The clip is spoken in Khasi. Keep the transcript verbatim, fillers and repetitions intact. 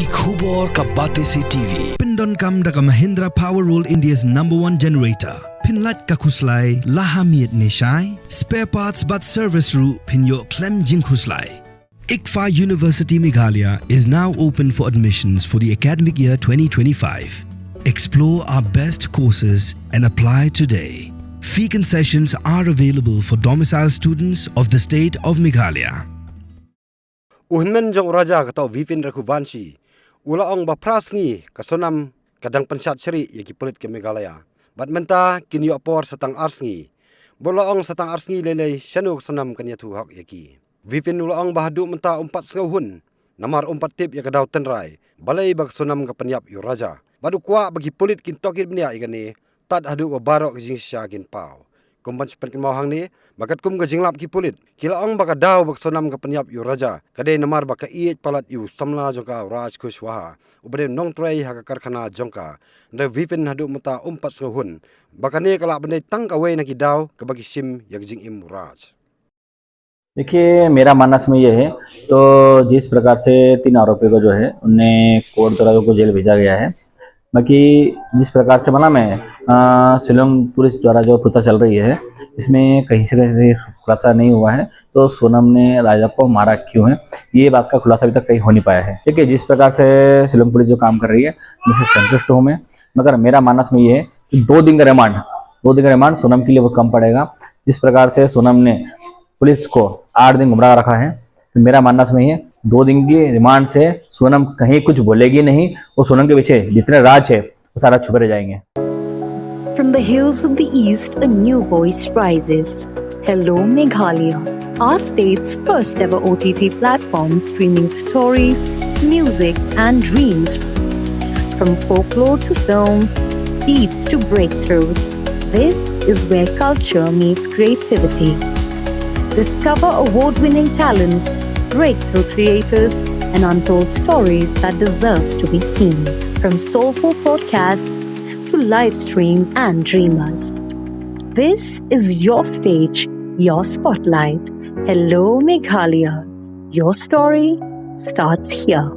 Ki khubor ka Batesi T V. Pyndonkam da ka Mahindra Power World, India's number one generator. Pynlait ka khuslai la ha miet ne shai. Spare parts bad service ruh phin ïoh khlem jingkhuslai. ICFAI University Meghalaya is now open for admissions for the academic year twenty twenty-five. Explore our best courses and apply today. Fee concessions are available for domicile students of the state of Meghalaya. U hynmen jong u Raja, kata u Vipin Raghuvanshi, u la ong ba phra sngi ka Sonam ka dang pynshad shrieh ïa ki pulit ka Meghalaya. Bad mynta kin ïoh por sa tang ar sngi. Bad u la ong sa tang ar sngi lei lei shano ka Sonam kan ïathuh hok ïa ki. Vipin u la ong ba haduh mynta um pat sngewhun namar um pat tip ïa ka daw tynrai balei ba ka Sonam ka pynïap ïa u Raja. Bad u kwah ba ki pulit kin tohkit bniah ïa kane tad haduh ba baroh ki jingshisha kin paw. Kum ban sa pynkynmaw hangne, ba katkum ka jinglap ki pulit, ki la ong ba ka daw ba ka Sonam ka pynïap ïa u Raja ka dei namar ba ka ïeit palat ïa u samla jong ka, u Raj Kushwaha, uba dei u nongtrei ha ka karkhana jong ka. Hynrei u Vipin haduh mynta um pat sngewhun ba kane ka lah ban dei tang kawei na ki daw kaba ki shim ïa ka jingim u Raj. देखिए, मेरा मानना इसमें ये है, तो जिस प्रकार से तीन आरोपियों को जो है, उन्हें कोर्ट द्वारा उनको जेल भेजा गया है। बाकी जिस प्रकार से, मालूम है, अ, शिलोंग पुलिस द्वारा जो पूछताछ चल रही है, इसमें कहीं से कहीं से खुलासा नहीं हुआ है, तो सोनम ने राजा को मारा क्यों है, ये बात का खुलासा अभी तक कहीं हो नहीं पाया है। ठीक है, जिस प्रकार से शिलोंग पुलिस जो काम कर रही है, मैं उससे संतुष्ट हूँ मैं, मगर मेरा मानना इसमें ये है कि दो दिन का रिमांड, दो दिन का रिमांड सोनम के लिए बहुत कम पड़ेगा। जिस प्रकार से सोनम ने पुलिस को आठ दिन गुमराह रखा है, तो मेरा मानना इसमें ये है, दो दिन की रिमांड से सोनम कहीं कुछ बोलेगी नहीं और सोनम के पीछे जितने राज है, वो सारा छुपे रह जाएंगे। From the hills of the East, a new voice rises. Hello, Meghalaya, our state's first ever O T T platform streaming stories, music, and dreams. From folklore to films, beats to breakthroughs, this is where culture meets creativity. Discover award winning talents, breakthrough creators, and untold stories that deserves to be seen. From soulful podcasts to live streams and dreamers. This is your stage, your spotlight. Hello, Meghalaya. Your story starts here.